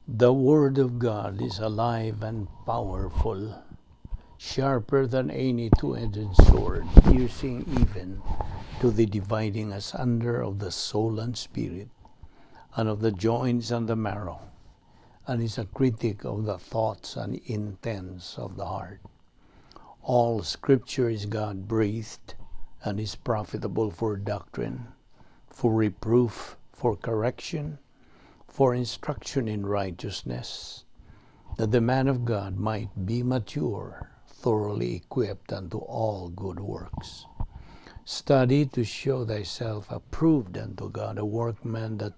The Word of God is alive and powerful, sharper than any two-edged sword, piercing even to the dividing asunder of the soul and spirit, and of the joints and the marrow, and is a critic of the thoughts and intents of the heart. All Scripture is God breathed and is profitable for doctrine, for reproof, for correction, for instruction in righteousness, that the man of God might be mature, thoroughly equipped unto all good works. Study to show thyself approved unto God, a workman that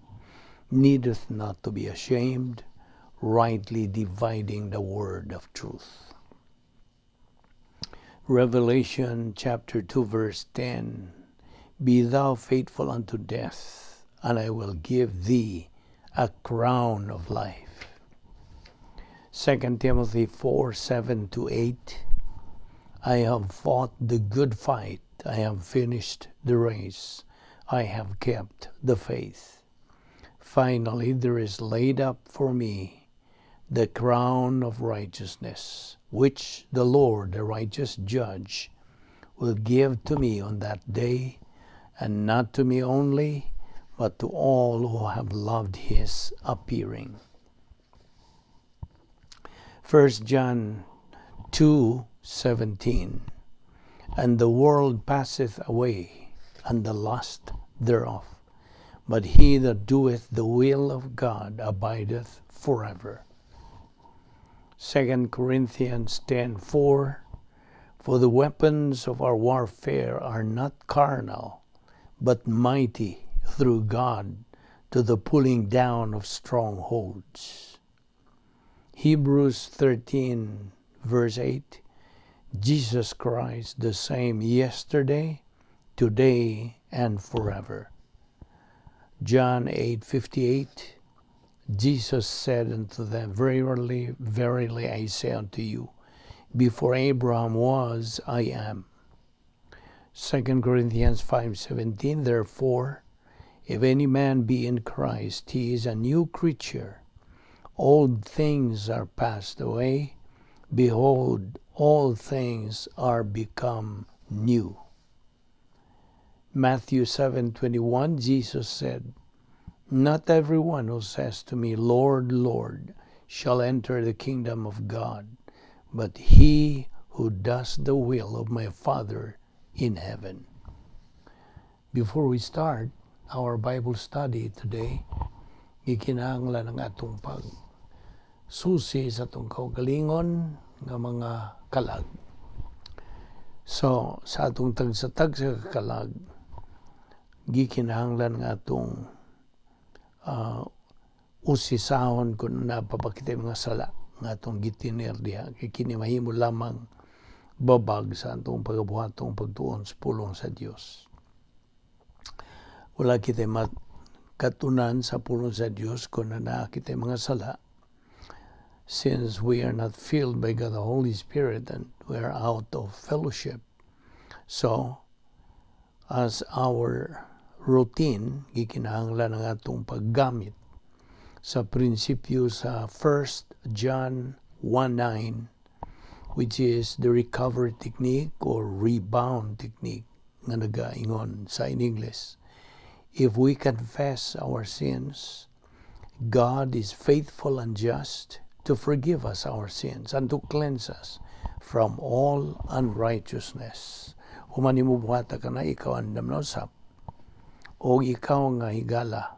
needeth not to be ashamed, rightly dividing the word of truth. Revelation chapter 2 verse 10: "Be thou faithful unto death, and I will give thee a crown of life." 2 Timothy 4:7-8: "I have fought the good fight, I have finished the race, I have kept the faith. Finally, there is laid up for me the crown of righteousness, which the Lord, the righteous judge, will give to me on that day, and not to me only, but to all who have loved his appearing." 1 John 2:17: "And the world passeth away, and the lust thereof, but he that doeth the will of God abideth forever." 2 Corinthians 10:4: "For the weapons of our warfare are not carnal, but mighty through God to the pulling down of strongholds." Hebrews 13 verse 8: "Jesus Christ the same yesterday, today, and forever." John 8:58: "Jesus said unto them, Verily, verily, I say unto you, before Abraham was, I am." 2 Corinthians 5:17: "Therefore, if any man be in Christ, he is a new creature. Old things are passed away. Behold, all things are become new." Matthew 7:21, Jesus said, "Not everyone who says to me, 'Lord, Lord,' shall enter the kingdom of God, but he who does the will of my Father in heaven." Before we start our Bible study today, gikinahanglan ang atong pag susi sa atong kaugalingon nga mga kalag. So, sa atong tagsa-tagsa ka kalag, gikinahanglan nga atong usisahon kung naa pa ba kitay mga sala nga atong gitiner diha kay kini mahimo lamang babag sa atong pagabuhatong pagtuon sa pulong sa Dios. Wala kitay makatunan sa pulong sa Dios kung naa kitay mga sala, since we are not filled by God the Holy Spirit and we are out of fellowship. So, as our routine, gikinahanglan ang atong paggamit sa prinsipyo sa 1 John 1:9, which is the recovery technique or rebound technique nga nagaingon sa in English: "If we confess our sins, God is faithful and just to forgive us our sins and to cleanse us from all unrighteousness." Human nimo buhata kana, ikaw andam na usab. O ikaw nga higala.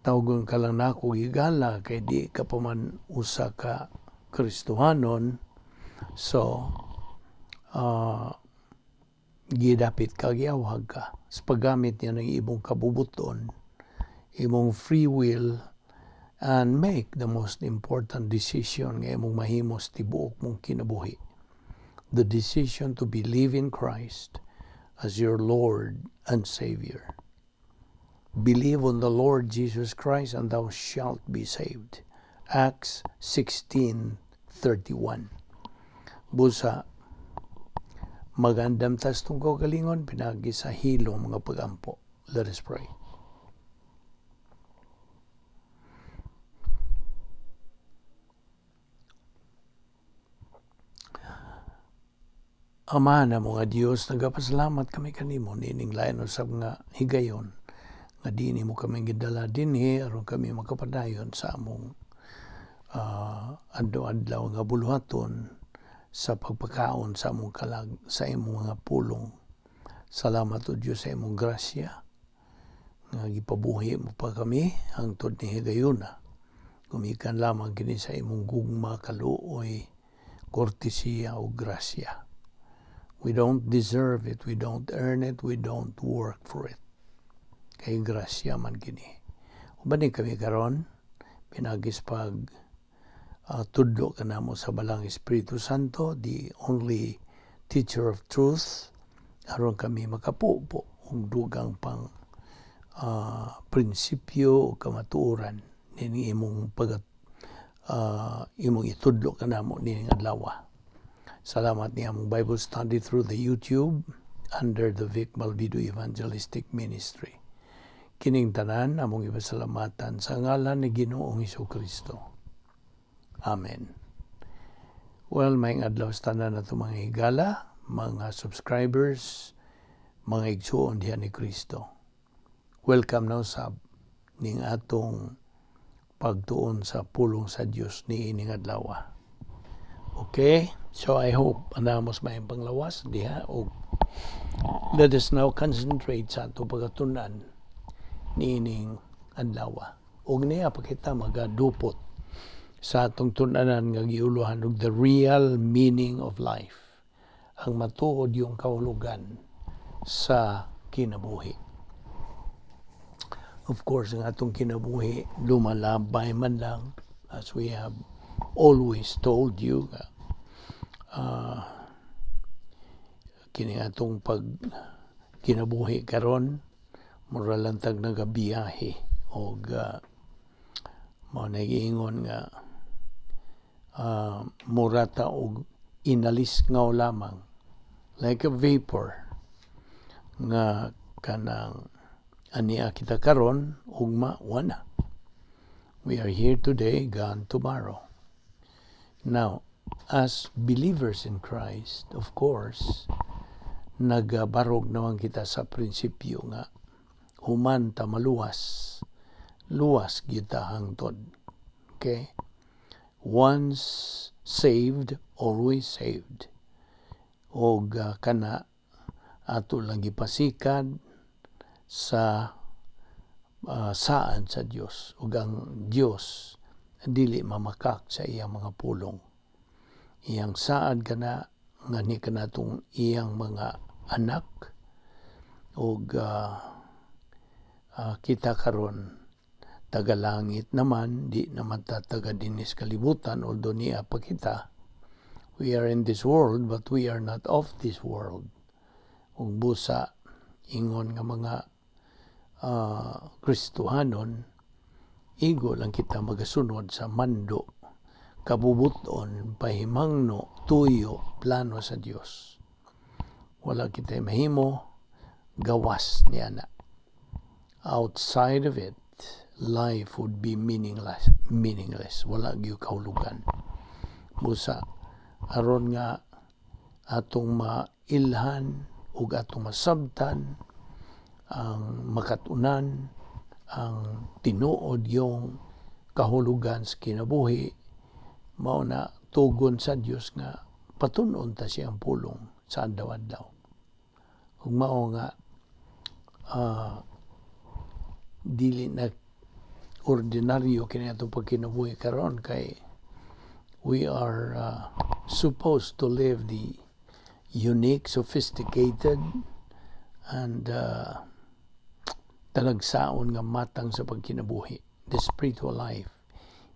Tawgon ka lang nako higala kay di ka pa man usa ka Kristohanon. So, gidapit ka, giawhag ka sa paggamit niya ng imong kabubuton, imong free will, and make the most important decision nga imong mahimo sa tibuok mong kinabuhi. The decision to believe in Christ as your Lord and Savior. "Believe on the Lord Jesus Christ and thou shalt be saved." Acts 16:31. Busa, magandam tas atong kaugalingon, pinagi sa hilom mga pagampo. Let us pray. Ama namo nga Dios, nagapasalamat kami kanimo niining lain usab nga higayon nga diin mo kami gidala dinhi aron kami makapadayon sa among adlaw-adlaw nga buluhaton sa pagpakaon sa among kalag sa imong mga pulong. Salamat, O Dios, sa imong grasya nga gipabuhi mo pa kami hangtod ni higayuna. Gumikan lamang kini sa imong gugma, kaluoy, kortesiya o grasya. We don't deserve it, we don't earn it, we don't work for it. Kay grasya man kini. Uban ni kami karon pinaagi sa pag tudlo kanamo sa Balaang Espiritu Santo, the only teacher of truth, aron kami makapupo og dugang pang prinsipyo o kamatuoran nining imong pag imong itudlo kanamo nining adlaw. Salamat ni among Bible study through the YouTube under the Vic Malvido Evangelistic Ministry. Kining tanan among ipasalamatan sa ngalan ni Ginoong Kristo. Amen. Well, maayong adlaw sa tanan nato mga higala, mga subscribers, mga igsuon diha ni Kristo. Welcome na usab ning atong pagtuon sa pulong sa Dios niining adlaw. Okay? So I hope andam sa maayong panglawas diha og let us now concentrate sa ato pagatunan niining adlaw. Og niya pa kita magadupot sa atong tun-anan nga giuluhan og the real meaning of life. Ang matuod yung kahulugan sa kinabuhi. Of course, ang atong kinabuhi lumalabay man lang, as we have always told you, kini atong pag kinabuhi karon mura lang tag nagabiyahe og mao na giingon nga mura ta og inalisngaw lamang, like a vapor nga kanang ania kita karon, ugma wala. We are here today, gone tomorrow. Now, as believers in Christ, of course, nagabarog naman kita sa prinsipyo nga human ta maluwas, luwas kita hangtod. Okay? Once saved, always saved. Og kana ato lang gipasikad sa saan sa Dios, ug ang Dios dili mamakak sa iyang mga pulong. Iyang saad kana nga ni kanatong iyang mga anak ug kita karon taga-langit naman, di naman ta taga dinis kalibutan, although niya pa kita. We are in this world, but we are not of this world. Ug busa ingon nga mga Kristohanon, igo lang kita magasunod sa mando, kabubuton, pahimangno, tuyo, plano sa Dios. Wala kita mahimo gawas niya na. Outside of it, life would be meaningless, meaningless. Wala gyud kahulugan. Busa aron nga atong mailhan ug atong masabtan ang makatunan, ang tinuod yung kahulugan sa kinabuhi, mao na tugon sa Dios nga patun-on ta siyang pulong sa adlaw-adlaw. Ug mao nga dili na ordinaryo kini atong pagkinabuhi karon kay we are supposed to live the unique, sophisticated, and talagsaon nga matang sa pagkinabuhi, the spiritual life,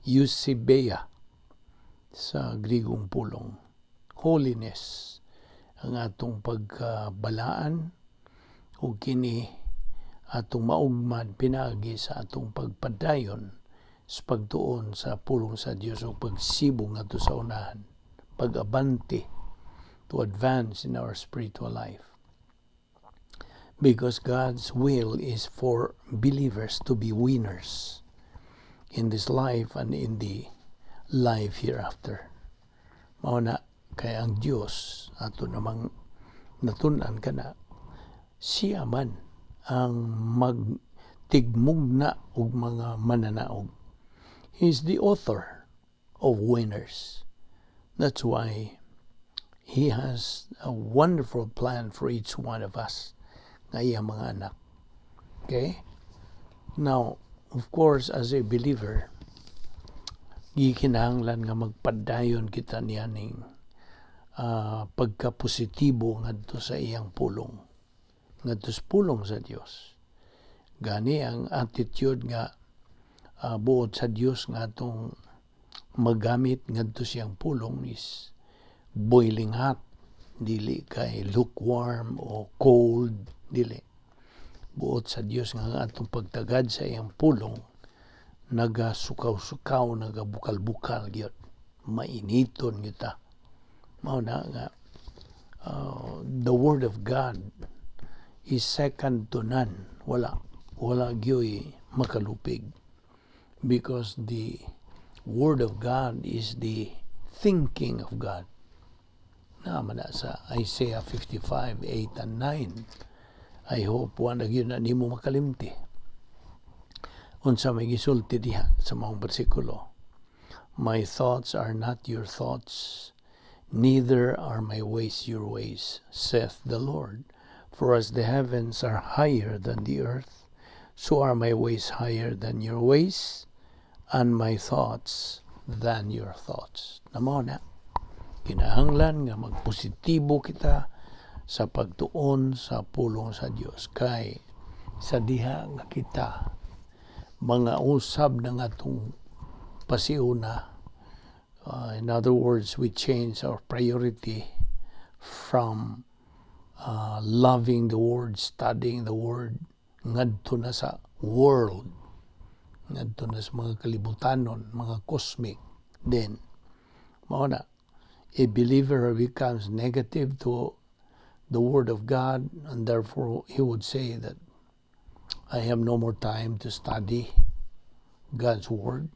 eusebeia sa Grigong pulong, holiness, ang atong pagkabalaan ug kini atong maugmad pinaagi sa atong pagpadayon sa pagtuon sa pulong sa Dios o pagsibong ngadto sa unahan, pag-abante, to advance in our spiritual life. Because God's will is for believers to be winners in this life and in the life hereafter. Mao na kay ang Dios ato namang Natun-an ka na, siya man ang magtigmugna og mga mananaog. He is the author of winners. That's why He has a wonderful plan for each one of us nga iyang mga anak. Okay? Now, of course, as a believer, gikinahanglan nga magpadayon kita niyaning pagkapositibo ngadto sa iyang pulong, ngadto sa pulong sa Dios. Gani ang attitude nga buot sa Dios nga atong magamit ngadto siyang pulong is boiling hot, dili kay lukewarm o cold, dili. Buot sa Dios nga ang atong pagtagad sa iyang pulong nagasukaw-sukaw, nagabukal-bukal gyud, mainiton kita. Mao na nga the word of God is second to none. Wala gyoy makalupig because the word of God is the thinking of God. Naa man na sa Isaiah 55, 8 and 9. I hope wa na gyud na nimo makalimti. Unsa may gisulti diha sa maong bersikulo? "My thoughts are not your thoughts, neither are my ways your ways, saith the Lord. For as the heavens are higher than the earth, so are my ways higher than your ways, and my thoughts than your thoughts." Na mao na, kinahanglan nga magpositibo kita sa pagtuon sa pulong sa Dios kay sa diha nga kita mga usab ng atong pasiuna, in other words, we change our priority from loving the Word, studying the Word, ngadto na sa world, ngadto na sa mga kalibutanon, mga cosmic. Then mao na, a believer becomes negative to the Word of God, and therefore he would say that "I have no more time to study God's Word."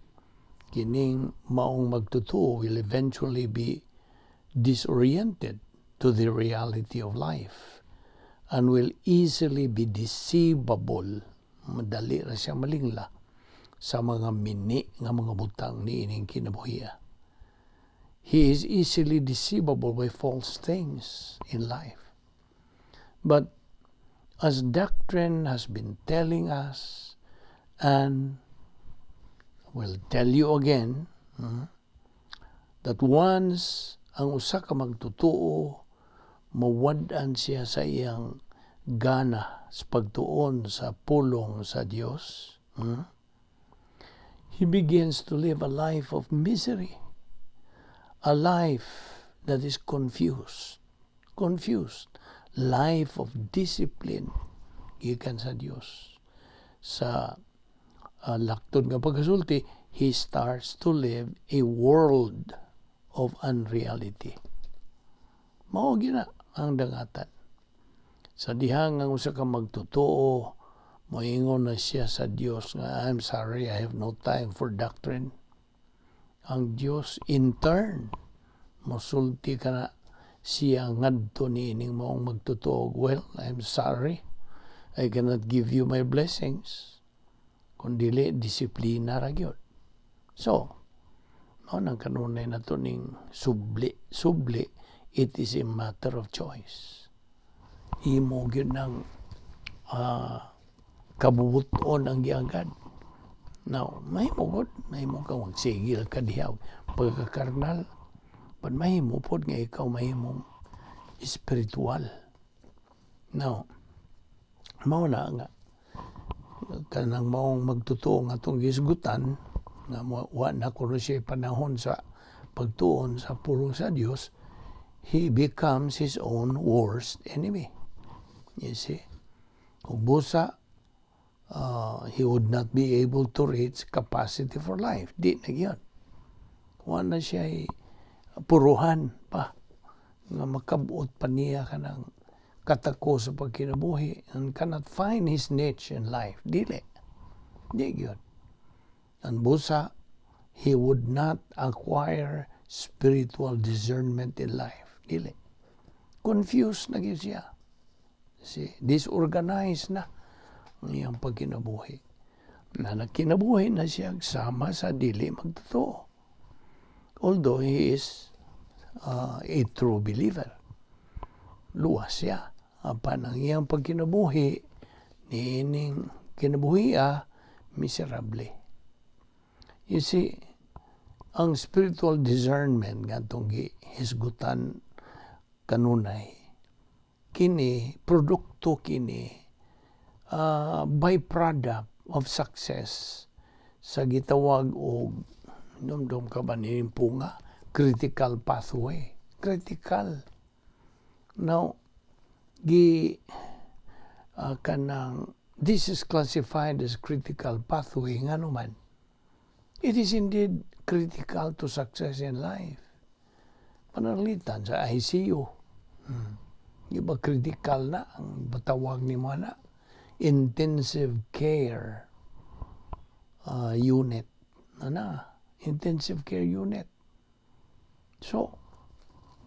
Kining maong magtutuo will eventually be disoriented to the reality of life and will easily be deceivable. Madali ra siya malingla sa mga mini nga mga butang niining kinabuhia. He is easily deceivable by false things in life. But as doctrine has been telling us and will tell you again, that once ang usa ka magtutuo mawad-an siya sa iyang gana sa pagtuon sa pulong sa Dios, he begins to live a life of misery, a life that is confused, confused, life of discipline gikan sa Dios. Sa laktod nga pagkasulti, he starts to live a world of unreality. Mao gina ang dangatan. Sa dihang ang usa ka magtotoo moingon na siya sa Dios nga, "I'm sorry, I have no time for doctrine." Ang Dios in turn mosulti ka na siya ngadto niining maong magtotoo, "Well, I'm sorry, I cannot give you my blessings kung dili disiplina ra gyud." So mao nang kanunay nato ning subli subli, it is a matter of choice. Imo gyud ng kabubuton ang giagad. Now, mahimo gud, mahimo ka magsigil ka diha pagkakarnal, but mahimo pod nga ikaw mahimong spiritual. Now, mao na nga kanang maong magtutuo nga atong gisgutan nga wa na kuno siya panahon sa pagtuon sa pulong sa Dios, he becomes his own worst enemy. You see? Ug busa, he would not be able to reach capacity for life. Di na gyud. Wa na siya puruhan pa nga makabuot pa niya kanang katako sa pagkinabuhi and cannot find his niche in life. Dili. Di gyud. And busa, he would not acquire spiritual discernment in life. Dili. Confused na gyud siya. See, disorganized na ang iyang pagkinabuhi. Na nagkinabuhi na siya sama sa dili magtotoo. Although he is a true believer. Luwas siya. Apan ang iyang pagkinabuhi, niining kinabuhi, miserable. You see, ang spiritual discernment nga atong gihisgutan kanunay, kini produkto kini, byproduct of success sa gitawag og, numdum ka ba ni punga, critical pathway? Critical. Now, gi kanang this is classified as critical pathway. Ngano man, it is indeed critical to success in life. Pananglitan sa ICU, Di ba critical na ang batawag nimo na intensive care unit na, intensive care unit? So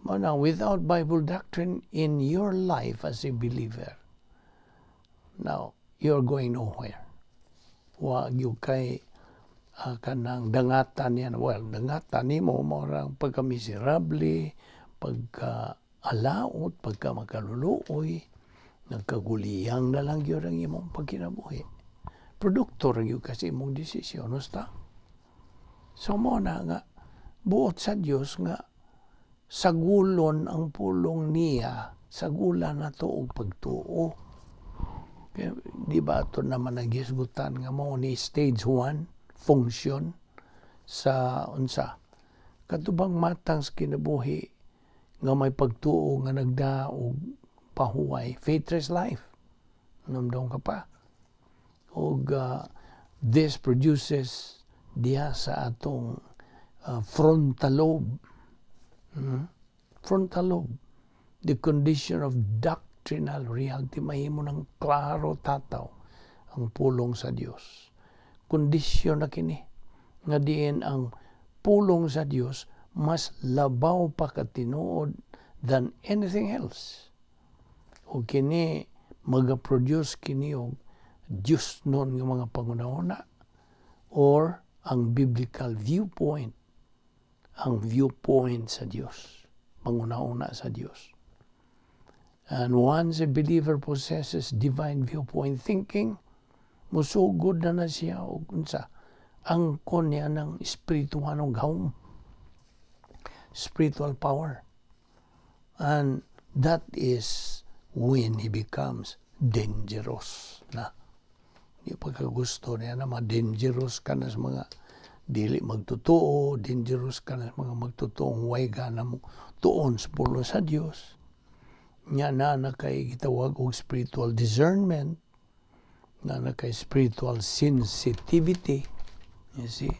now, without Bible doctrine in your life as a believer, now you're going nowhere. Wa gyud kay kanang dangatan yan. Well, dangatan nimo mao rang pagka-miserable, pagka-alaot, pagka makaluluoy, nagkaguliyang na lang gyud ang imong pagkinabuhi. Produkto ra gyud kasi imong desisyon, basta. So mao na nga buot sa Dios nga sagulon ang pulong niya, sagulan nato og pagtuo. Kaya, di ba ato naman nagisgutan nga mao ni stage 1 function sa unsa katubang matang sa kinabuhi nga may pagtuo nga nagda og pahuway, faithless life? Namdong ka pa og this produces diha sa atong frontal lobe, Frontal lobe, the condition of doctrinal reality. Mahimo ng klaro tataw ang pulong sa Dios. Kondisyon na kini nga diin ang pulong sa Dios mas labaw pa ka tinuod than anything else. O kini maga-produce kini og Diyos nun nga mga pangunahuna or ang biblical viewpoint, ang viewpoint sa Dios, pangunahuna sa Dios. And once a believer possesses divine viewpoint thinking, musugod na na siya og unsa, angkon niya ng espirituhanong gahom, spiritual power. And that is when he becomes dangerous na. Di pagkagusto niya na ma-dangerous ka na sa mga dili magtotoo, dangerous ka na sa mga magtotoong way gana mo tuon sa pulong sa Dios. Nya na kay gitawag og spiritual discernment, na kay spiritual sensitivity. You see?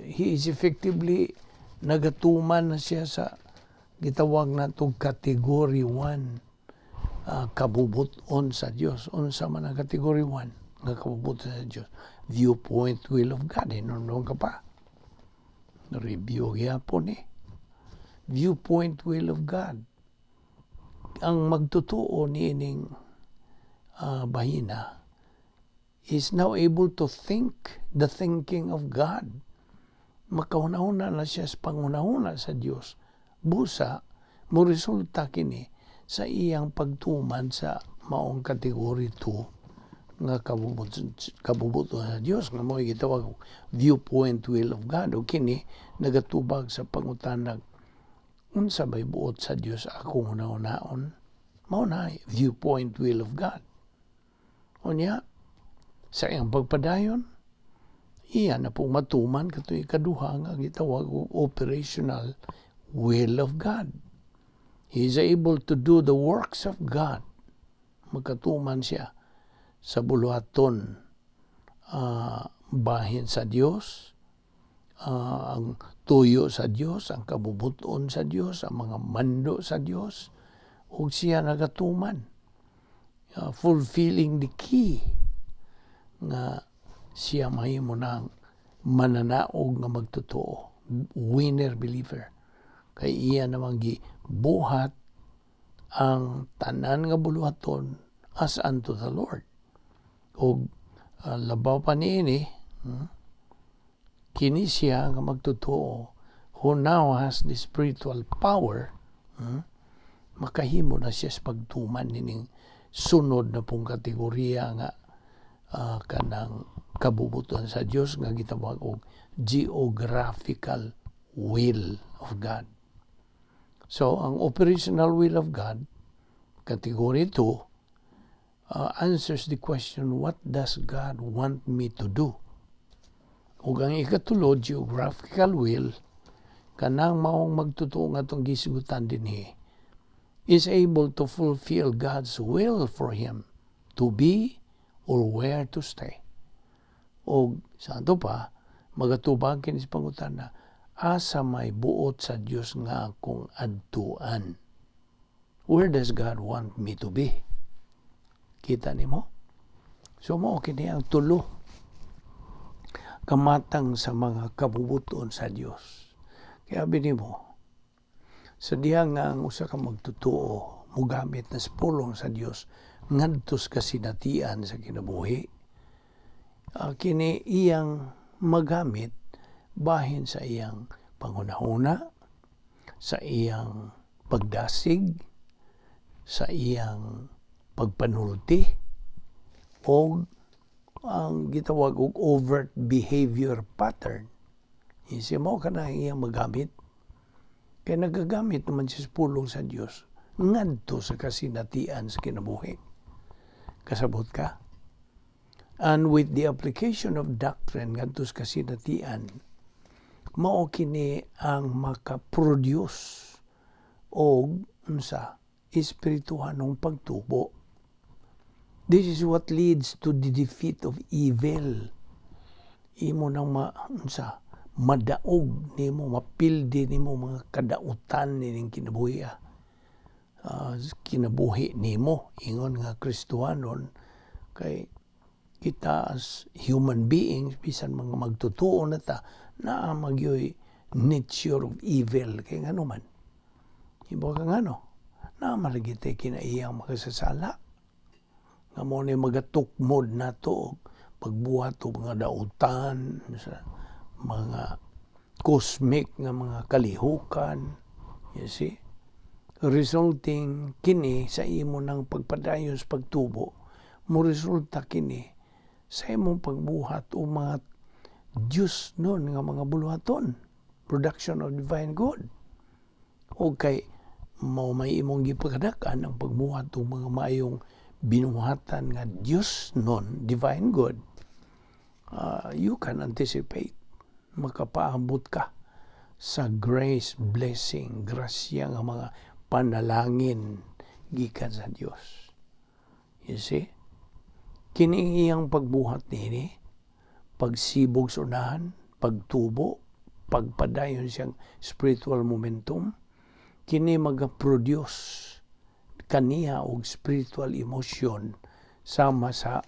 He is effectively nagatuman na siya sa gitawag nato category 1 kabubuton sa Dios. Unsa man ang category 1 nga kabubuton sa Dios? Viewpoint will of God. Hinungdon ka pa? Review gyapon eh. Viewpoint will of God. Ang magtotoo niining bahina is now able to think the thinking of God. Makahuna-huna na siya sa panghuna-huna sa Dios. Busa, mo resulta kini sa iyang pagtuman sa maong category 2 nga kabubuton sa Dios nga mao gitawag viewpoint will of God. O kini nagatubag sa pangutanag, unsa bay buot sa Dios akong hunahunaon? Mao na viewpoint will of God. Unya sa iyang pagpadayon, iya na pong matuman katoy ikaduha nga gitawag og operational will of God. He is able to do the works of God. Magkatuman siya sa buluhaton bahin sa Dios, ang tuyo sa Dios, ang kabubuton sa Dios, ang mga mando sa Dios, ug siya nagatuman, fulfilling the key nga siya mahimo ng mananaog nga magtotoo, winner believer, kay iya namang gibuhat. Ang tanan nga buluhaton as unto the Lord. Og labaw pa niini, kini siya nga magtotoo who now has the spiritual power, makahimo na siya sa pagtuman nining sunod na pong kategorya nga kanang kabubuton sa Dios nga gitawag og geographical will of God. So, ang operational will of God, category 2, answers the question, "What does God want me to do?" Ug ang ikatulo, geographical will, kanang maong magtotoo nga atong gisgutan dinhi, is able to fulfill God's will for him to be or where to stay. O sa ato pa, magatubag kini sa pangutana, "Asa may buot sa Dios nga akong adtuan?" Where does God want me to be? Kita nimo? So mao kini ang tulo kamatang sa mga kabubuton sa Dios. Kaya nimo, sa diha nga ang usa ka magtotoo mugamit na sa pulong sa Dios ngadto sa kasinatian sa kinabuhi, kini iyang magamit bahin sa iyang panghunahuna, sa iyang pagdasig, sa iyang pagpanulti, o ang gitawag og overt behavior pattern. Isi mao kana iyang magamit. Kay nagagamit naman siya sa pulong sa Dios ngadto sa kasinatian sa kinabuhi. Kasabot ka? And with the application of doctrine ngadto sa kasinatian, mao kini ang makaproduce og unsa espirituhanong pagtubo. This is what leads to the defeat of evil. Imo nang ma, unsa, madaog nimo, mapildi nimo mga kadautan nining kinabuhi. Kinabuhi nimo ingon nga Kristohanon, kay kita as human beings, bisan mga magtotoo na ta, naa magyoy nature of evil. Kay ngano man, ibo ka ngano naa malagi tay kinaiyang makasasala nga mao ni magatukmod nato og pagbuhat og mga dautan sa mga cosmic nga mga kalihukan, you see, resulting kini sa imo ng pagpadayon sa pagtubo, mo resulta kini sa imong pagbuhat o mga Diyos nun nga mga buluhaton, production of divine good. O kay mao may imong gipakadak-an ang pagbuhat og mga maayong binuhatan nga Diyos nun, divine good, you can anticipate makapaabot ka sa grace, blessing, grasya nga mga panalangin gikan sa Dios. You see? Kini iyang pagbuhat nini, pagsibog sa unahan, pagtubo, pagpadayon siyang spiritual momentum, kini magaproduce kaniya og spiritual emotion sama sa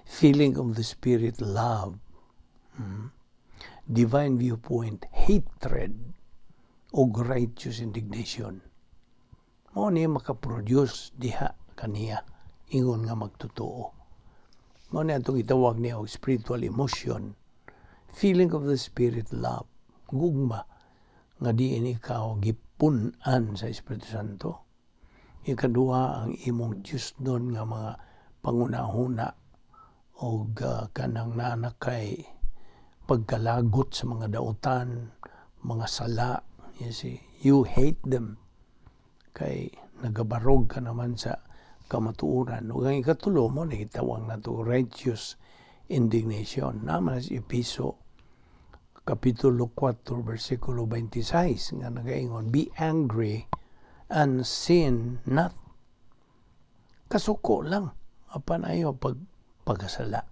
feeling of the spirit love, divine viewpoint hatred, og righteous indignation. Mao ni makaproduce diha kaniya ingon nga magtotoo. Mao ni atong gitawag niya og spiritual emotion, feeling of the spirit love, gugma nga diin ikaw gipun-an sa Espiritu Santo. Ikaduha, ang imong Diyos nun nga mga pangunahuna og kanang naa kay pagkalagot sa mga dautan, mga sala, you see, you hate them kay nagabarog ka naman sa kamatuoran. Ug ang ikatulo mao ni gitawag nato righteous indignation. Naman sa Epeso Kapitulo 4 versikulo 26 nga nagaingon, "Be angry and sin not." Kasuko lang apan ayaw pag pagkasala.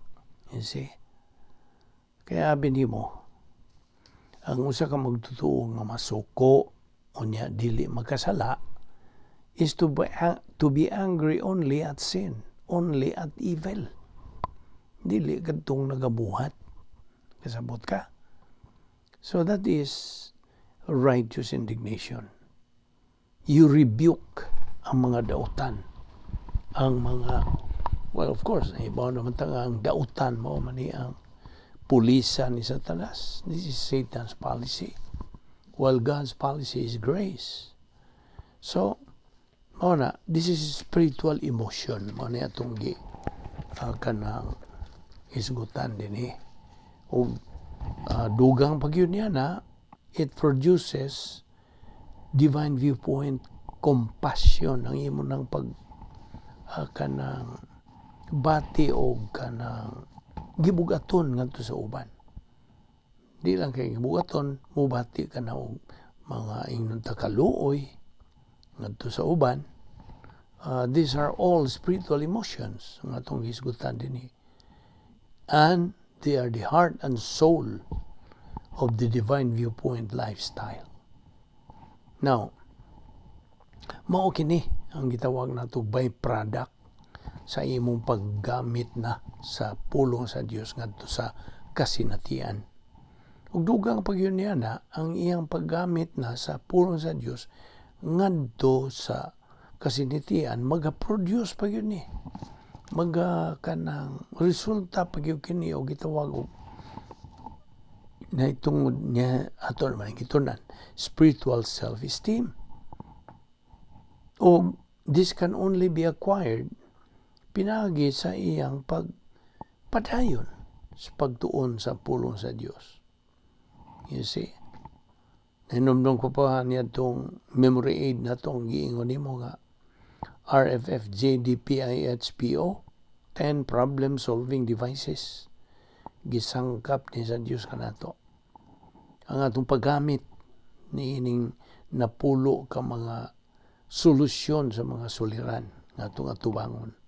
You see? Kaya abi nimo, ang usa ka magtotoo nga masuko unya dili makasala is to be angry only at sin, only at evil. Dili kadtong nagabuhat. Kasabot ka? So that is righteous indignation. You rebuke ang mga dautan. Ang mga, well, of course, ibaw naman ta nga ang dautan mao man ni ang pulisa ni Satanas. This is Satan's policy, while God's policy is grace. So, mao na, this is spiritual emotion. Mao na atong gi kanang hisgutan dinhi. O dugang pag yun niya na, it produces divine viewpoint compassion, ang imo ng pag kanang bati o kanang gibugaton ngadto sa uban. Di lang kay gibugaton, mubati ka na og mga ingnon ta kaluoy ngadto sa uban. These are all spiritual emotions nga atong hisgutan dinhi. And they are the heart and soul of the divine viewpoint lifestyle. Now, mao kini ang gitawag nato byproduct sa imong paggamit na sa pulong sa Dios ngadto sa kasinatian. Ug dugang pag yun niya na ang iyang paggamit na sa pulong sa Dios ngadto sa kasinatian, maga-produce pa yun ni. Maga kanang resulta pa gyud kini og gitawag og na itungod niya ato naman gitunan spiritual self-esteem. O this can only be acquired pinagi sa iyang pagpadayon sa pagtuon sa pulong sa Dios. You see? Nahinumdum ko pa niya itong memory aid na itong giingon nimo nga RFFJDPIHPO, 10 problem solving devices, gisangkap ni sa Dios kanato ang atong paggamit ni ining napulo ka mga solusyon sa mga suliran nga atong atubangon,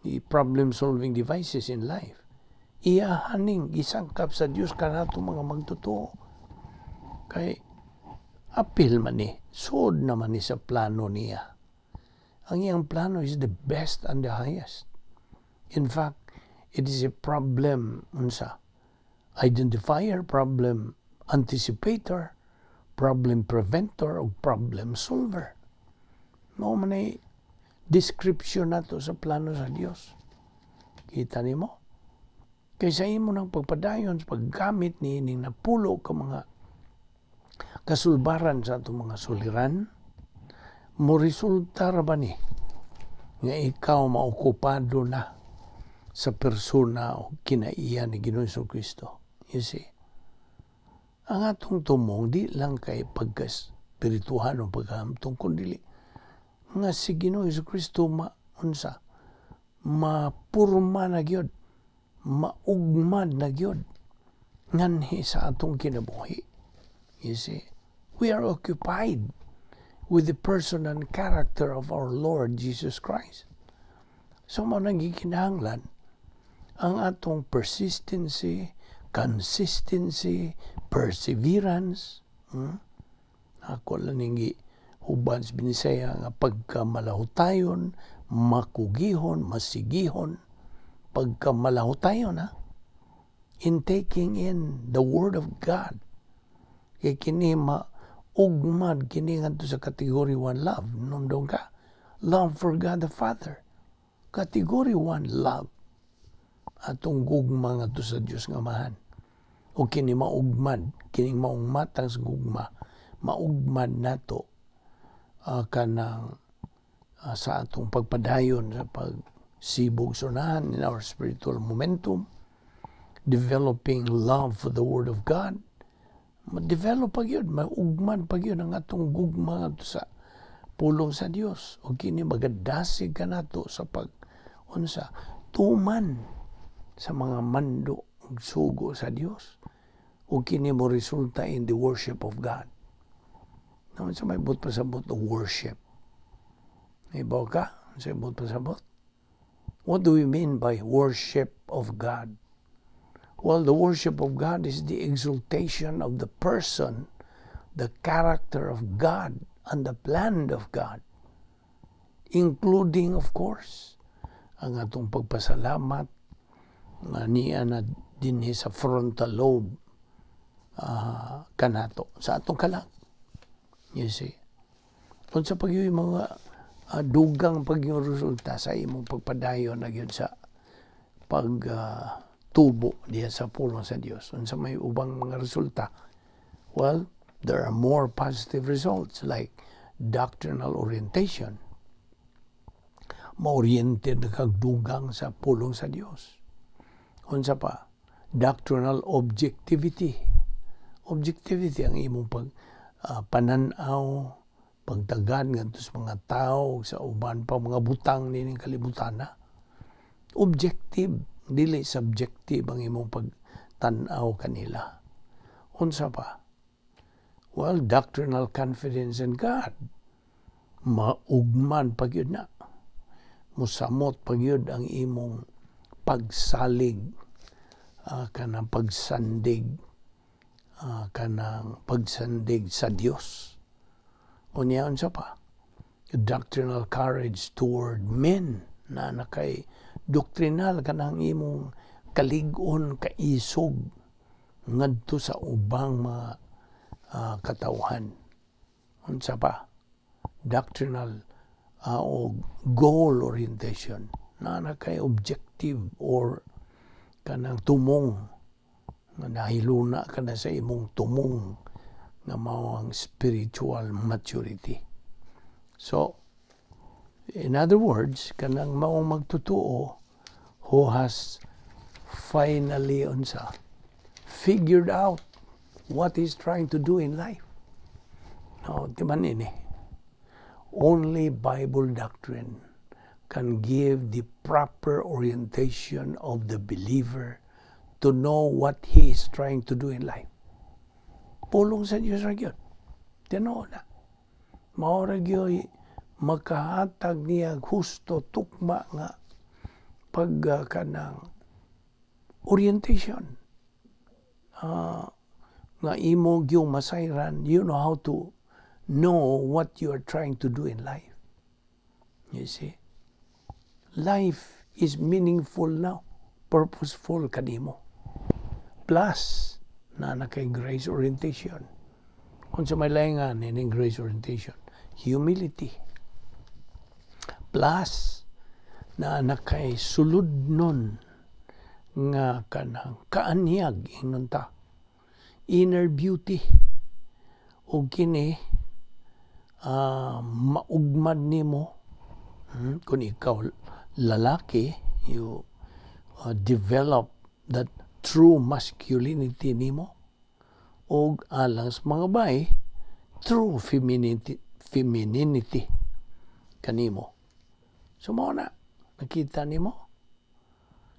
the problem solving devices in life, iyahaning gisangkap sa Dios kanato mga magtotoo kay apil man ni, sud naman ni sa plano niya. Ang iyang plano is the best and the highest. In fact, it is a problem unsa identifier, problem anticipator, problem preventer o problem solver. Mao man ay description nato sa plano sa Dios. Kita nimo? Kay sa imo ng pagpadayon sa paggamit ni ining napulo ka mga kasulbaran sa atong mga suliran, mo resulta ra ba ni nga ikaw maokupado na sa persona o kinaiya ni Ginoong Kristo? You see? Ang atong tumong di lang kay pagka-espirituhan o pagkahamtong, kundi nga si Ginoong Kristo ma unsa mapurma na gyud, maugmad na gyud nganhi sa atong kinabuhi. You see, we are occupied with the person and character of our Lord Jesus Christ. So mao nang gikinahanglan ang atong persistency, consistency, perseverance. Ako lang ning hubad sa Binisaya nga pagkamalahutayon, makugihon, masigihon, pagkamalahutayon ha, in taking in the Word of God. Kay kini maugmad kini ngadto sa category 1 love. Numdum ka? Love for God the Father. Category 1 love. Atong gugma ngadto sa Dios nga Amahan. O kini maugmad, kining maong matang sa gugma, maugmad nato kanang sa atong pagpadayon sa pagsibog sunahan in our spiritual momentum, developing love for the Word of God. Ma-develop pa gyud, maugmad pa gyud ang atong gugma ngadto sa pulong sa Dios. O kini magadasig kanato sa pag unsa tuman sa mga mando ug sugo sa Dios. O kini mo resulta in the worship of God. Naman sa may buot pasabot og worship. Ibaw ka sa buot pasabot? What do we mean by worship of God? Well, the worship of God is the exaltation of the person, the character of God, and the plan of God. Including, of course, ang atong pagpasalamat nga niya na dinhi sa frontal lobe kanato sa atong kalag. You see? Unsa pa gyud mga dugang pa gyud resulta sa imong pagpadayon na gyud sa pag tubo diha sa pulong sa Dios? Unsa may ubang mga resulta? Well, there are more positive results like doctrinal orientation. Ma-oriented kag dugang sa pulong sa Dios. Unsa pa? Doctrinal objectivity. Objectivity ang imong pag panan-aw, pagtagan ngadto sa mga tao, sa uban pa mga butang nining kalibutan na. Objective, dili subjective ang imong pagtan-aw kanila. Unsa pa? Well, doctrinal confidence in God. Maugman pa gyud na. Musamot pa gyud ang imong pagsalig, kanang pagsandig, kanang pagsandig sa Dios. Unya, unsa pa? Doctrinal courage toward men na nakay doktrinal kanang imong kalig-on, kaisog ngadto sa ubang mga katawhan. Unsa pa? Doctrinal o goal orientation na nakay objective or kanang tumong nga nahiluna ka na sa imong tumong nga mao ang spiritual maturity. So, in other words, kanang maong magtotoo who has finally, unsa, figured out what he's trying to do in life. No, di man ini? Only Bible doctrine can give the proper orientation of the believer to know what he is trying to do in life. Pulong sa Diyos ra gyud. Tinuod na. Mao ra gyud makahatag niya husto, tukma nga pag kanang orientation. Nga imo gyung masayran, you know how to know what you are trying to do in life. You see? Life is meaningful now. Purposeful kanimo. Plus, na na kay grace orientation. Kung sa may laingan ining grace orientation, humility. Plus, na na kay suludnon nga kanang kaanyag, ingnon ta. Inner beauty. O kini maugmad nimo, kung ikaw lalaki, you develop that true masculinity nimo, og alang sa mga bay, true femininity kanimo. So mao na, nakita nimo.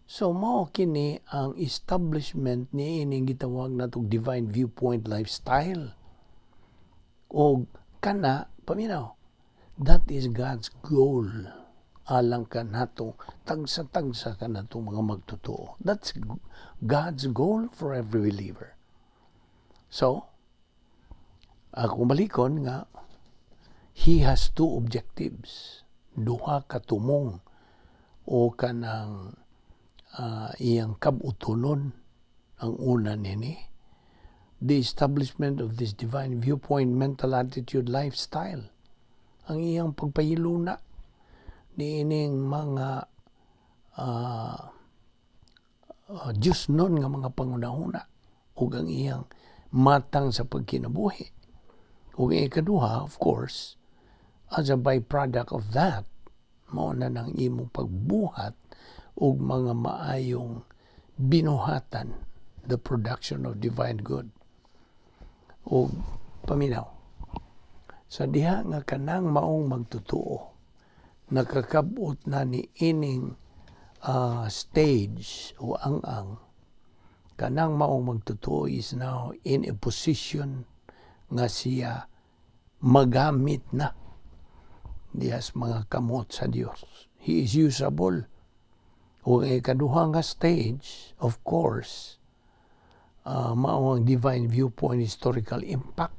So mao kini ang establishment ni ining gitawag natong divine viewpoint lifestyle. Og kana, paminaw, that is God's goal alang kanato, tagsa-tagsa kanato mga magtotoo. That's God's goal for every believer. So, ako balikon nga he has two objectives. Duha ka tumong o kanang iyang kabutonon. Ang una nini, the establishment of this divine viewpoint, mental attitude, lifestyle. Ang iyang pagpahiluna niining mga Diyos nun nga mga pangunahuna ug ang iyang matang sa pagkinabuhi. Ug ang ikaduha, of course, as a byproduct of that, mao na nang imong pagbuhat og mga maayong binuhatan, the production of divine good. O paminaw, sa diha nga kanang maong magtotoo, nakakabot na ni ining stage o ang-ang, kanang maong magtotoo is now in a position nga siya magamit na diha sa mga kamot sa Dios. He is usable. O ang ikaduha nga stage, of course, mao ang divine viewpoint historical impact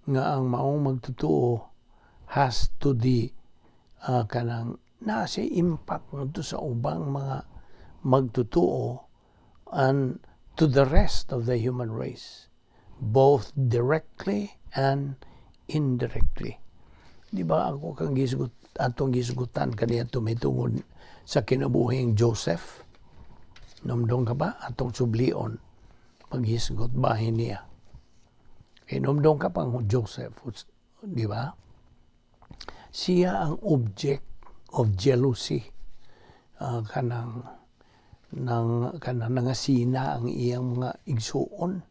nga ang maong magtotoo has to the kanang naa siya impact ngadto sa ubang mga magtotoo and to the rest of the human race, both directly and indirectly. Di ba ako kang gisgut, atong gisgutan kaniya tumitungod sa kinabuhing Joseph? Numdong ka ba? Atong sublion paghisgot bahin niya. Kay numdong ka pang Joseph, di ba? Siya ang object of jealousy. Kanang nangasina ang iyang mga igsuon.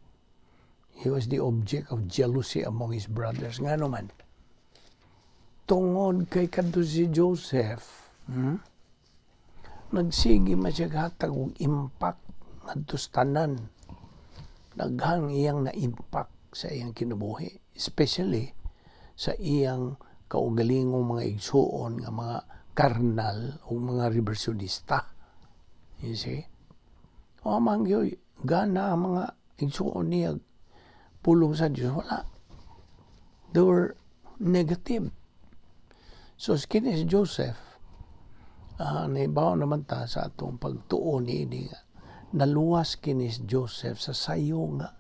He was the object of jealousy among his brothers. Nga naman, tungod kay kadto si Joseph, Nagsige man siya hatag og impact ngadto sa tanan. Daghang iyang na-impact sa iyang kinabuhi, especially sa iyang kaugalingong mga igsuon nga mga karnal o mga reversionista. You see? O man gyud gana ang mga igsuon niya pulong sa Dios, wala. They were negative. So kini si Joseph, naibaw naman ta sa atong pagtuo niini nga naluwas kini si Joseph sa sayo nga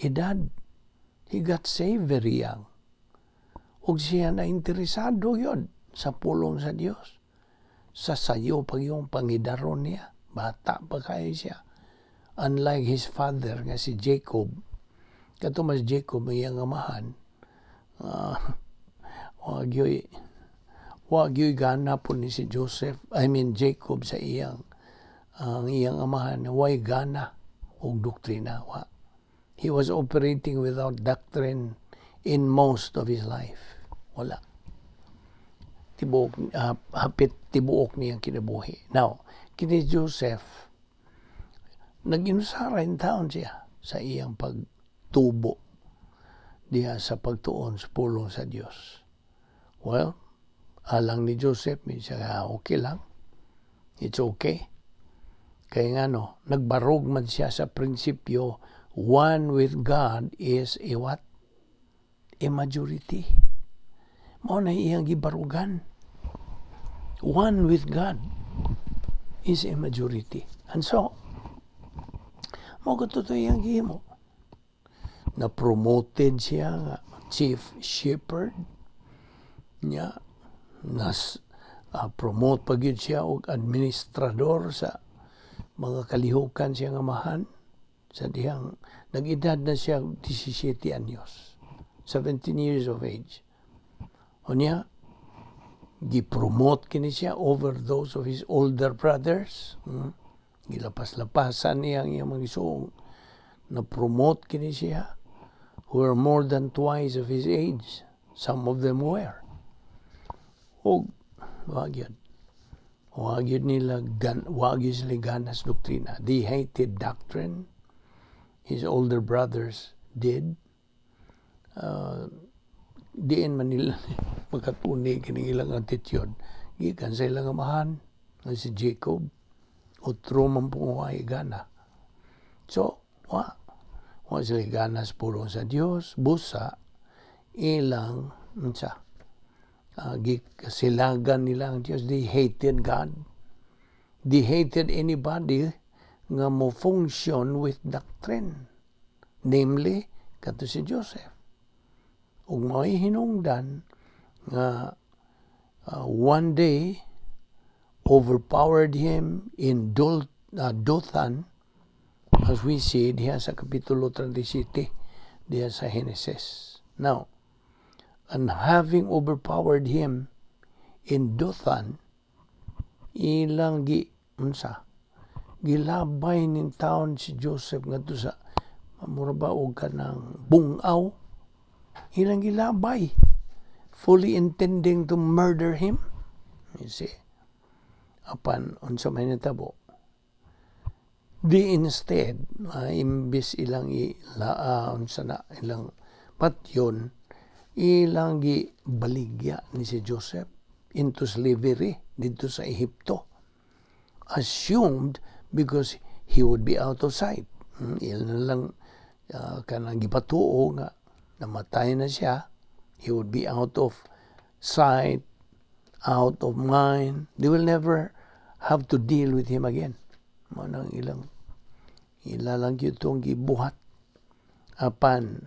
edad. He got saved very young. Ug siya na interesado yun sa pulong sa Dios. Sa sayo pag yung pangidaron niya. Bata pa kayo siya. Unlike his father nga si Jacob. Kato mas Jacob ang iyang amahan. Wa gyoy gana po ni si Joseph, I mean Jacob, sa iyang amahan, way gana og doktrina, wa. He was operating without doctrine in most of his life. Wala. Tibuok, hapit tibuok niyang kinabuhi. Now, kini Joseph, nag-inusara in taon siya sa iyang pagtubo diha sa pagtuon sa pulong sa Dios. Well, alang ni Joseph, minsan, ah, okay lang. It's okay. Kaya nga no, nagbarog man siya sa prinsipyo, one with God is a what? A majority. Mao na iyang gibarugan. One with God is a majority. And so, mao to iyang gihimo. Na-promoted siya nga chief shepherd niya, nas promote pa gyud siya og administrador sa mga kalihukan siya nga amahan sa dihang nag-edad na siya 17 anyos, 17 years of age. Unya gi-promote kini siya over those of his older brothers. Gilapas-lapasan niya ang iyang mga isuong. Na-promote kini siya who were more than twice of his age. Some of them were. Og wa gyud. Wa gyud sila ganas doktrina. They hated doctrine. His older brothers did. Diin man nila makatuni kini ilang attitude gikan sa ilang amahan nga si Jacob. Otro man po ay gana. So, wa sila gana sa pulong sa Dios, busa ilang unsa, silagan nila ang Dios. They hated God. They hated anybody nga mo function with doctrine. Namely, kato si Joseph. Ug mao'y hinungdan nga one day overpowered him in Dothan, as we see diha sa Kapitulo 37 diha sa Genesis. Now, and having overpowered him in Dothan, ilang gi unsa, gilabay ning taon si Joseph ngadto sa mura ba og kanang bungaw. Ilang gilabay, fully intending to murder him, you see. Apan unsa may nitabo di, instead, imbis ilang ila unsa na ilang patyon, ilang gibaligya ni si Joseph into slavery didto sa Ehipto, assumed because he would be out of sight. Ilan na lang kanang gipatuo nga namatay na siya, he would be out of sight, out of mind. They will never have to deal with him again. Mao nang ilang ila lang gyud tong gibuhat. Apan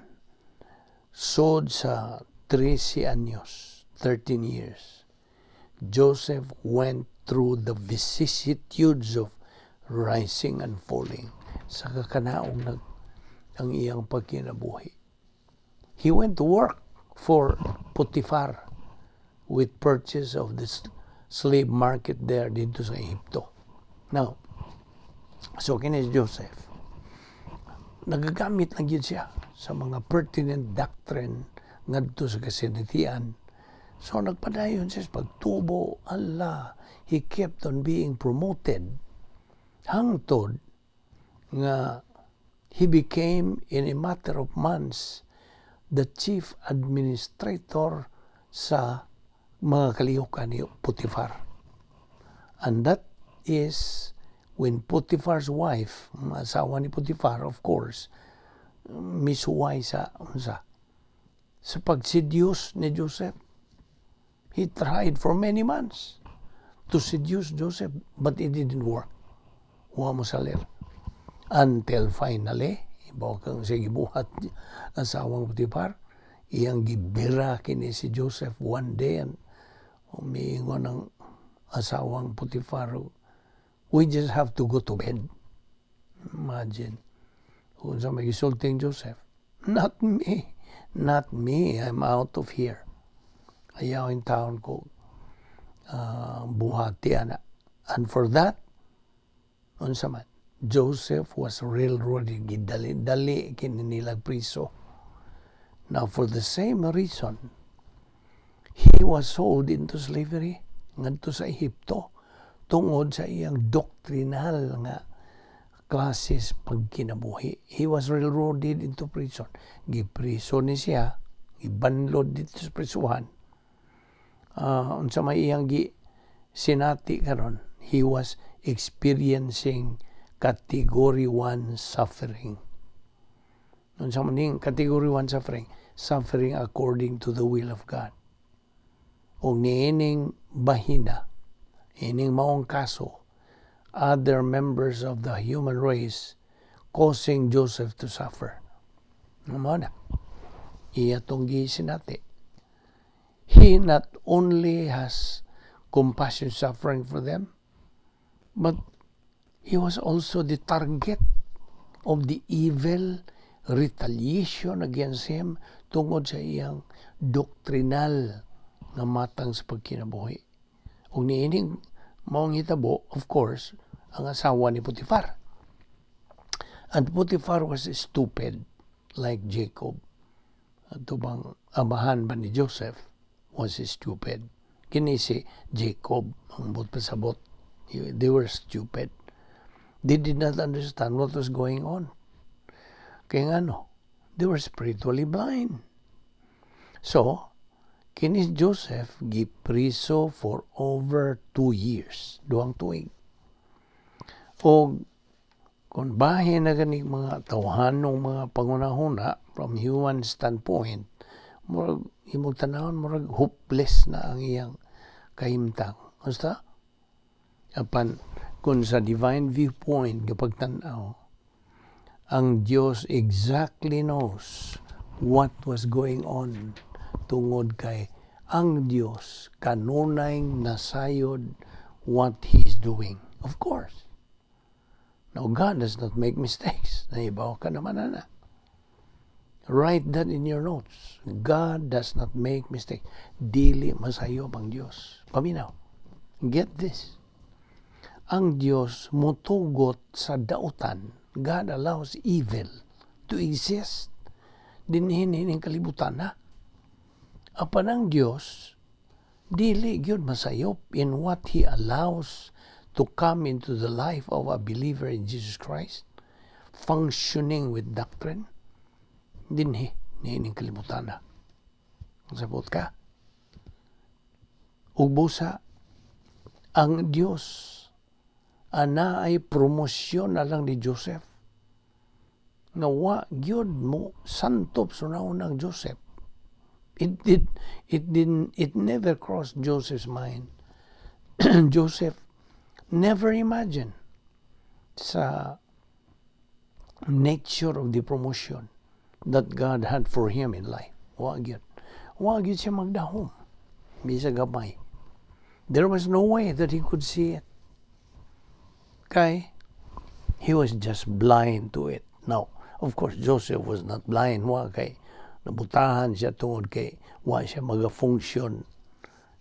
sod sa 13 anyos, 13 years. Joseph went through the vicissitudes of rising and falling sa kakanaog nag ang iyang pagkinabuhi. He went to work for Potiphar with purchase of this slave market there dito sa Ehipto. Now, so kini si Joseph, nagagamit lang yun siya sa mga pertinent doctrine ngadto sa kasinatian. So nagpadayon siya sa pagtubo, Allah, he kept on being promoted hangtod nga he became, in a matter of months, the chief administrator sa mga kalihukan ni Potiphar. And that is when Potiphar's wife, asawa ni Potiphar, of course, misuway sa unsa sa pag-seduce ni Joseph. He tried for many months to seduce Joseph, but it didn't work. Wa mo salir. Until finally, ibaw kang sige buhat asawang Potiphar, iyang gibira kini si Joseph one day and umiingon ang asawang Potiphar, "We just have to go to bed." Imagine. Kung sa may gisulting Joseph, "Not me, not me, I'm out of here. Ayaw intawon ko buhati ana." And for that, unsa man, Joseph was railroaded, gidali-dali kini nila priso. Now, for the same reason, he was sold into slavery ngadto sa Ehipto tungod sa iyang doctrinal nga classes pagkinabuhi. He was railroaded into prison. Gipriso ni siya, gibanlod dito sa prisuhan. Unsa may iyang gi sinati karon, he was experiencing category 1 suffering. Unsa man ning category 1 suffering? Suffering according to the will of God. Og niining bahina, ining maong kaso, other members of the human race causing Joseph to suffer. Mao na. Iya tong gisinati. He not only has compassion suffering for them, but he was also the target of the evil retaliation against him tungod sa iyang doctrinal nga matang sa pagkinabuhi. Ug niining maong hitabo, of course, ang asawa ni Potiphar. And Potiphar was stupid like Jacob. Ato bang amahan ba ni Joseph was stupid. Kini si Jacob, ang buot pasabot. They were stupid. They did not understand what was going on. Kaya nga no, they were spiritually blind. So, kini si Joseph gipriso for over 2 years, 2 tuig. O kung bahin na gani mga tawhanong mga pangunahuna from human standpoint, murag imong tanawon, murag hopeless na ang iyang kahimtang. Basta apan kung sa divine viewpoint kapag tan-aw, ang Dios exactly knows what was going on tungod kay ang Dios kanunay nasayod what He is doing. Of course. Now, God does not make mistakes. Nahibaw ka naman na. Write that in your notes. God does not make mistakes. Dili masayop ang Dios. Paminaw. Get this. Ang Dios mutugot sa dautan. God allows evil to exist. Dinhi ning kalibutan na. Apan ang Dios dili gyud masayop in what He allows to come into the life of a believer in Jesus Christ, functioning with doctrine, dinhi niining kalibutan na. Sabot ka? Ug busa, ang Dios ana ay promosyon na lang ni Joseph nga wa gyud mo santop sa unang Joseph. It didn't it never crossed Joseph's mind. Joseph never imagined sa nature of the promotion that God had for him in life. Wa gyud. Wa gyud siya magdahom. Bisa gamay. There was no way that he could see it. Kay, he was just blind to it. Now, of course, Joseph was not blind. Wa kay nabutahan siya tungod kay wa siya maga-function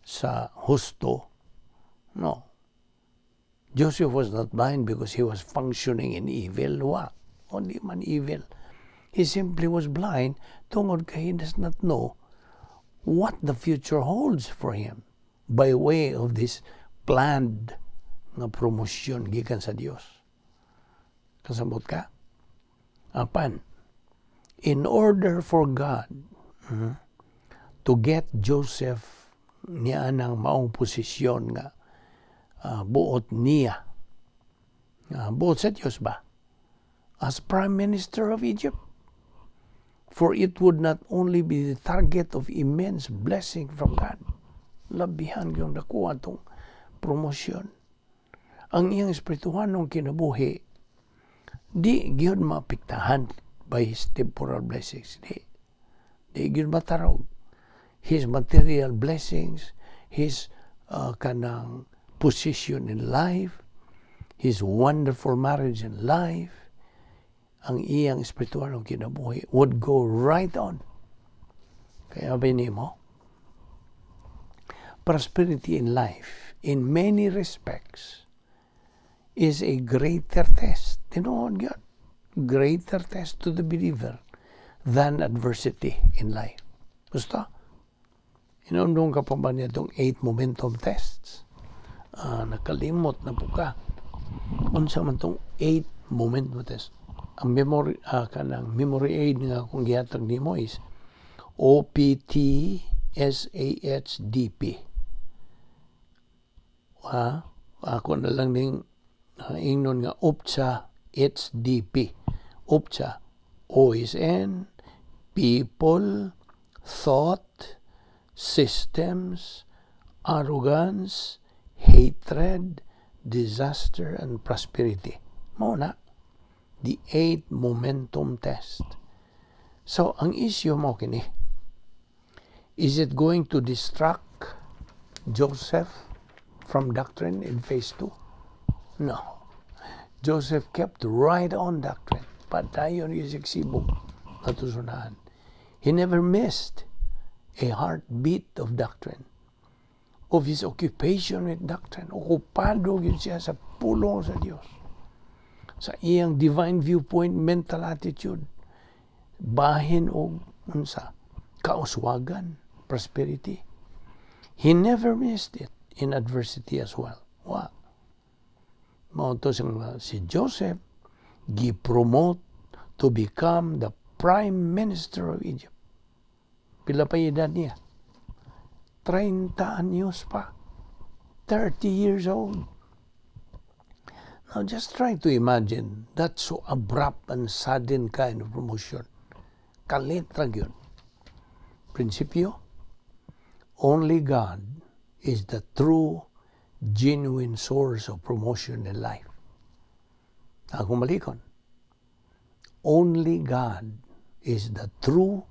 sa husto. No. Joseph was not blind because he was functioning in evil. Wa. O di man evil. He simply was blind tungod kay he does not know what the future holds for him by way of this planned nga promosyon gikan sa Dios. Kasabot ka? Apan, in order for God to get Joseph niya ng maong posisyon nga buot niya, buot sa Dios ba? As Prime Minister of Egypt. For it would not only be the target of immense blessing from God, labihan yung nakuha itong promosyon. Ang iyang espirituhanong kinabuhi, di gyud maapektahan by his temporal blessings. Di, di gyud matarog. His material blessings, his kanang position in life, his wonderful marriage in life, ang iyang espiritual kinabuhi would go right on. Kaya mo, prosperity in life, in many respects, is a greater test. Tinuod gyud. Greater test to the believer than adversity in life. Gusto? Hinumdum ka pa ba niya itong eight momentum tests? Nakalimot na po ka. Unsa man tong eight momentum test? Ang memory kanang memory aid nga akong gihatag nimo is OPTSAHDP. Ha? Ako na lang ning ingnon nga OPTSA HDP. OPTSA. O is N, people, thought, systems, arrogance, hatred, disaster, and prosperity. Mao na. The eight momentum test. So, ang issue mo kini, is it going to distract Joseph from doctrine in phase 2? No. Joseph kept right on doctrine. Padayon yung sibog natusunahan. He never missed a heartbeat of doctrine, of his occupation with doctrine. Okupado gyud siya sa pulong sa Dios. Sa iyang divine viewpoint, mental attitude. Bahin og unsa, kauswagan, prosperity. He never missed it in adversity as well. Wa. Mao to siyang si Joseph gi-promote to become the prime minister of Egypt. Pila pa edad niya? 30 anyos pa. 30 years old. Now just try to imagine that so abrupt and sudden kind of promotion. Kalit ra gyud. Prinsipyo, only God is the true, genuine source of promotion in life. Akong balikon. Only God is the true,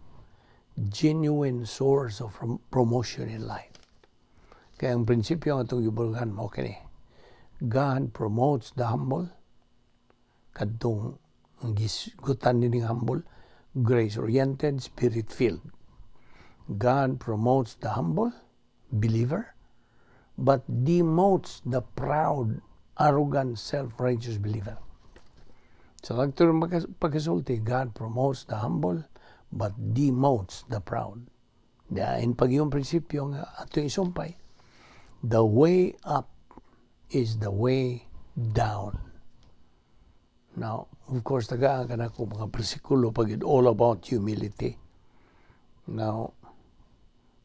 genuine source of promotion in life. Kaya ang prinsipyo ng atong gibulgan mo kini. God promotes the humble. Kadtong ang gisgutan nining humble, grace-oriented, spirit-filled. God promotes the humble believer, but demotes the proud, arrogant, self-righteous believer. Sa lagtong pagkasulti, God promotes the humble, but demotes the proud. Dahil pag yung prinsipyo nga atong isumpay, the way up is the way down. Now, of course, tagaan ka na ko mga bersikulo pag it all about humility. Now,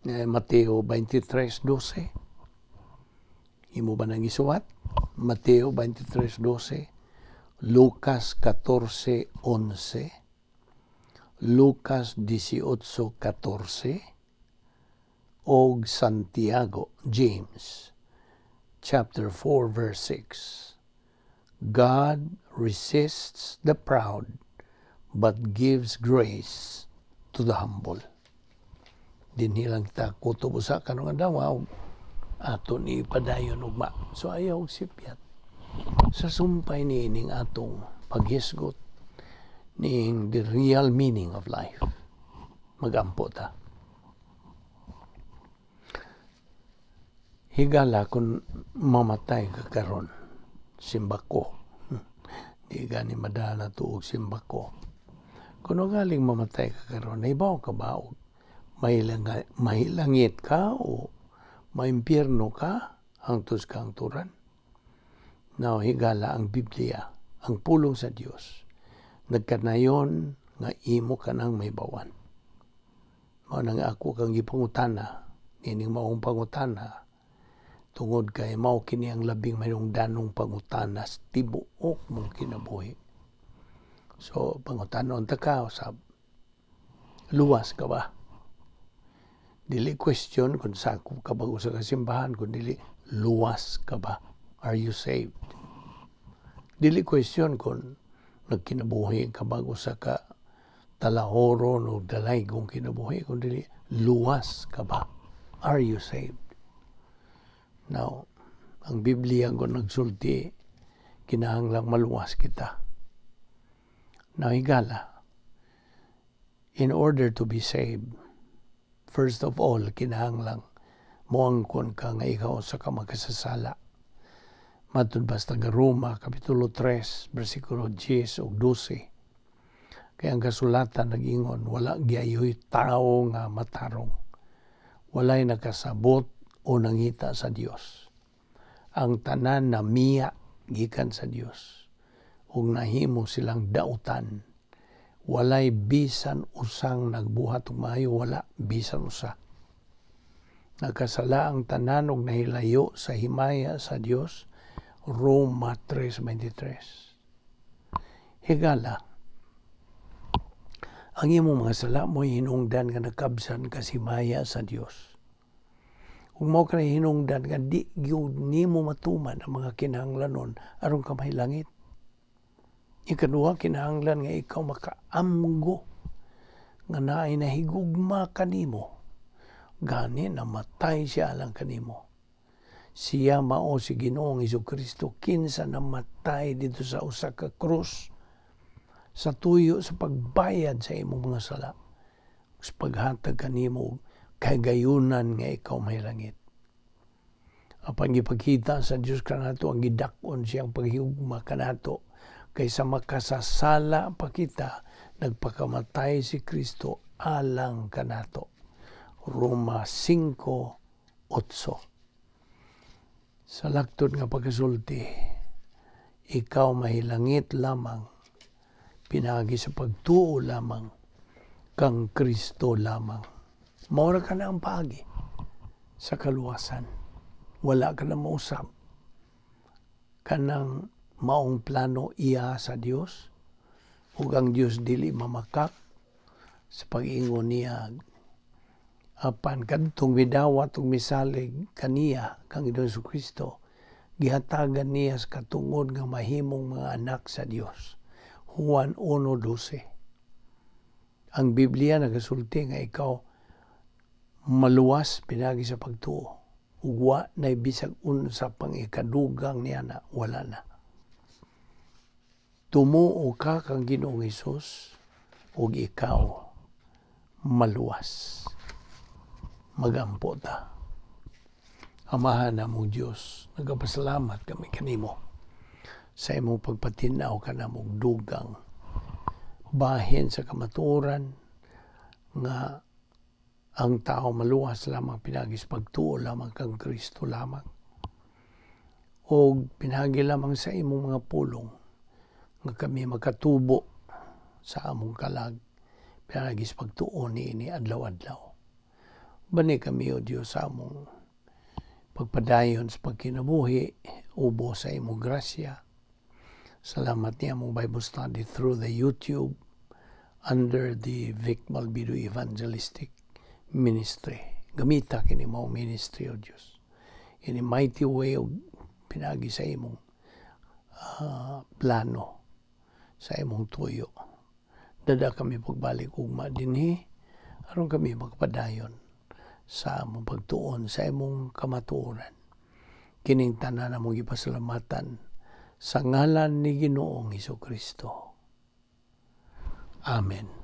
Mateo 23:12. Imo ba nang isuwat? Mateo 23:12, Lucas 14:11, Lucas 18:14, og Santiago, James, chapter 4, verse 6. God resists the proud, but gives grace to the humble. Dinhi lang kita kutob usa karong adlaw, ug ato ni padayon ugma. So ayaw og sipyat. Sa sumpay niining atong paghisgot ning the real meaning of life. Magampo ta. Higala, kung mamatay ka karon, simbako. Di gani madala tuog simbako. Kung galing mamatay ka karon, nahibaw ka ba og mahilangit ka o maimpyerno ka hangtod sa kahangturan? Now, higala, ang Biblia, ang pulong sa Dios, nagkanayon nga imo kanang mahibawan. Mao nang ako kang gipangutana, nining maong pangutana, tungod kay mao kini ang labing mahilungdanong pangutana sa tibuok mong kinabuhi. So, pangutanon ta ka, usab, luwas ka ba? Dili question kung sakop ka ba sa kasimbahan, kung dili, luwas ka ba? Are you saved? Dili question kung nagkinabuhi ka ba usa ka talahoron o dalaygong kinabuhi, kung dili, luwas ka ba? Are you saved? Now, ang Biblia kung nagsulti, kinahanglang maluwas kita. Now, higala, in order to be saved, first of all, kinahanglang moangkon ka nga ikaw usa ka makasasala. Matud ba sa taga-Roma, Kapitulo 3, versikulo 10 ug 12. Kay ang kasulatan nag-ingon, wala giayoy tao nga matarong. Walay nakasabot o nangita sa Dios. Ang tanan namiya gikan sa Dios ug nahimo silang dautan. Walay bisan usang nagbuhat og maayo, wala bisan usa. Nakasala ang tanan ug nahilayo sa himaya sa Dios. Roma 3:23. Higala, ang imong mga sala mo'y hinungdan nga nakabsan ka sa himaya sa Dios. Ug mao ka hinungdan nga di gyud nimo matuman ang mga kinahanglanon aron ka mahilangit. Ikaduha, kinahanglan nga ikaw makaamgo nga naay nahigugma kanimo. Gani namatay siya alang kanimo. Siya mao si Ginoong Kristo, kinsa namatay didto sa usa ka krus sa tuyo sa pagbayad sa imong mga sala, sa paghatag kanimo kahigayunan nga ikaw mahilangit. Apan gipakita sa Dios kanato ang gidak-on siyang paghigugma kanato kaysa makasasala pa kita, nagpakamatay si Kristo alang kanato. Roma 5:8. Sa laktod nga pagkasulti, ikaw mahilangit lamang pinaagi sa pagtuo lamang kang Kristo lamang. Mao ra kana ang paagi sa kaluwasan. Wala ka na mausab. Kanang maong plano iya sa Dios ug ang Dios dili mamakak sa pag-ingon niya, apan kadtong midawat ug misalig kaniya, kang Ginoong Kristo, gihatagan niya sa katungod nga mahimong mga anak sa Dios. Juan 1:12. Ang Biblia nagasulti nga ikaw maluwas pinaagi sa pagtuo ug wa na bisag unsa pang ikadugang niya na, wala na. Tumuo ka kang Ginoong Hesus ug ikaw maluwas. Magampo ta. Amahan namong Dios, nagapasalamat kami kanimo sa imong pagpatinaw kanamong dugang bahin sa kamatuoran nga ang tao maluwas lamang pinaagi sa pagtuo lamang kang Kristo lamang o pinaagi lamang sa imong mga pulong, nga kami makatubo sa among kalag pinaagi sa pagtuo niini adlaw-adlaw. Bani kami, O Dios, sa among pagpadayon sa pagkinabuhi ubo sa imong grasya. Salamat niya among Bible study through the YouTube under the Vic Malbido Evangelistic Ministry. Gamita kini mo ministry, O Dios, in a mighty way og pinaagi sa imong plano, sa imong tuyo. Dada kami pagbalik ugma dinhi aron kami magpadayon. Sa among pagtuon sa imong kamatuoran. Kining tanan among gipasalamatan sa ngalan ni Ginoong Kristo. Amen.